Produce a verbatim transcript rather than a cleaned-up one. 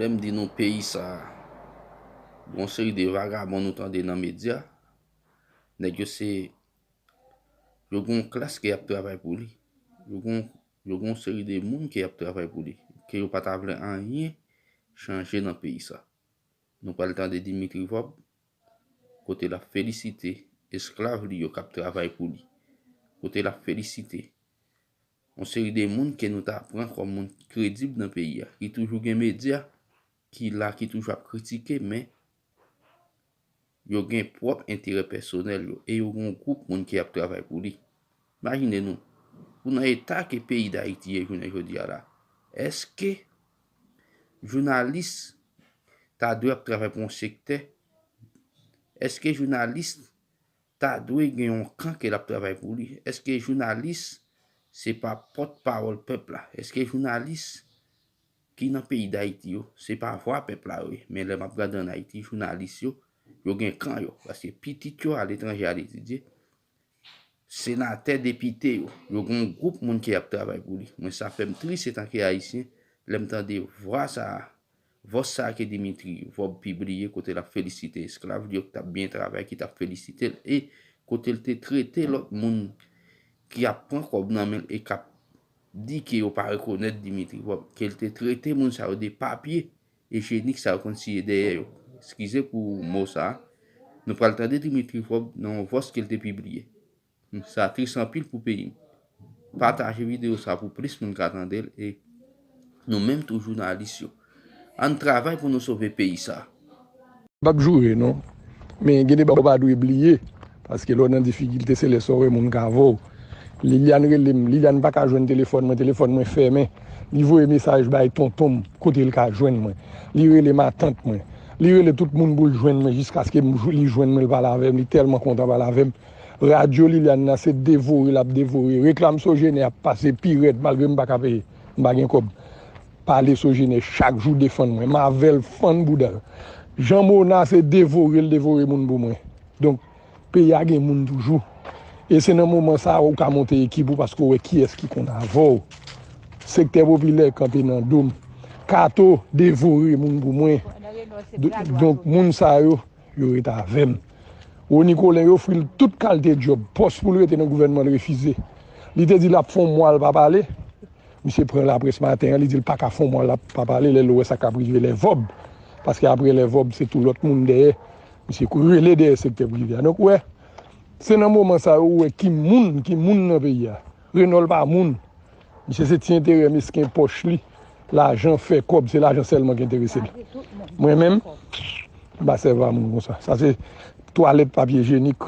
Lè m di nou peyi sa a, gon seri de vagabon nou tande nan medya, nèg yo se, yo gon klas ke y ap travay pou li. Yo gon, yo gon seri de moun ke y ap travay pou li, ke yo pa ta vle anyen chanje nan peyi sa. Nou pral tande Dimitri Vorbe, kote l ap felisite esklav li yo k ap travay pou li, kote l ap felisite yon seri de moun ke nou ta pran kòm moun kredib nan peyi a, ki toujou gen medya, ki la, ki toujou ap kritike, men yo gen pwòp enterè pèsonèl yo, e yo gen yon gwoup moun ki ap travay pou li. Imajine nou, pou nan eta ke peyi Dayiti ye jounen jodi a la, èske jounalis ta dwe ap travay pou yon sektè? Èske jounalis ta dwe gen yon kan ke l ap travay pou li? Èske jounalis se pa pòtpawòl pèp la? Èske jounalis ki nan peyi Dayiti yo, se pa vwa pèp la yo ye? Men lè m ap gade ann Ayiti, jounalis yo, yo gen kan yo, paske pitit yo aletranje al etidye, senatè, depite yo, yo gen yon gwoup moun ki ap travay pou li. Mwen, sa fè m tris antanke Ayisyen, lè m tande vwa sa a, vòs sa a ke Dimitri Vorbe pibliye, kote l ap felisite esklav li yo ki t ap byen travay, ki t ap felisite l, e kote l te trete lòt moun ki ap pran kòb nan men l e k ap di ke yo pa rekonèt Dimitri Vorbe, ke l te trete moun sa yo de papye ejyenik sa yo konn siye dèyè yo. Eskize pou mo sa a. Nou pral tande Dimitri Vorbe nan yon vòs ke l te pibliye. Sa tris anpil pou peyi m. Pataje videyo sa pou plis moun ka tande l, e nou menm tou jounalis yo, ann travay pou nou sove peyi sa. M p ap joure non. Men gen de bagay ou pa dwe bliye. Paske lè w nan difikilte, se lè sa w wè moun ka vè w. Liliane rele m. Liliane pa ka jwenn telefòn mwen. Telefòn mwen fèmen. Li voye mesaj bay tonton m kote l ka jwenn mwen. Li rele matant mwen. Li rele tout moun pou l jwenn mwen jiskaske m jw- li jwenn mwen, l pale avè m. Li tèlman kontan pale avè m. Radyo Liliane nan se devore l ap devore. Reklam Sogener ap pase pi rèd malgre m pa ka peye. M pa gen kòb. Pale Sogener chak jou defann mwen. M avè l fann bouda l. Jan Mona se devore l devore moun pou mwen. Donk, peyi a gen moun toujou. E se nan moman sa a ou ka monte ekip ou paske w wè kiyès ki konn avè w. Sektè popilè kanpe nan do m. Kato devore moun pou mwen. Do- Donk, moun sa yo, yo ret avè m. Rony Colin, yo ofri l tout kalite djòb, pòs pou l rete nan gouvènman, l refize. Li te di l ap fè yon mwa l pa pale. Misye pran laprès maten an, li di l pa ka fè yon mwa l ap pa pale, lè l wè sa k ap rive lè Vorbe. Paske apre lè Vorbe, se tou lòt moun dèyè. Misye rele dèyè sektè prive a. Donk, ou wè, se nan moman sa yo ou wè ki moun, ki moun nan peyi a. Renòl pa moun. Misye se ti enterè mesken pòch li. Lajan fè kòb, se lajan sèlman ki enterese l. Mwen menm, m pa sèvi a moun konsa. Sa se twalèt, papye ijyenik,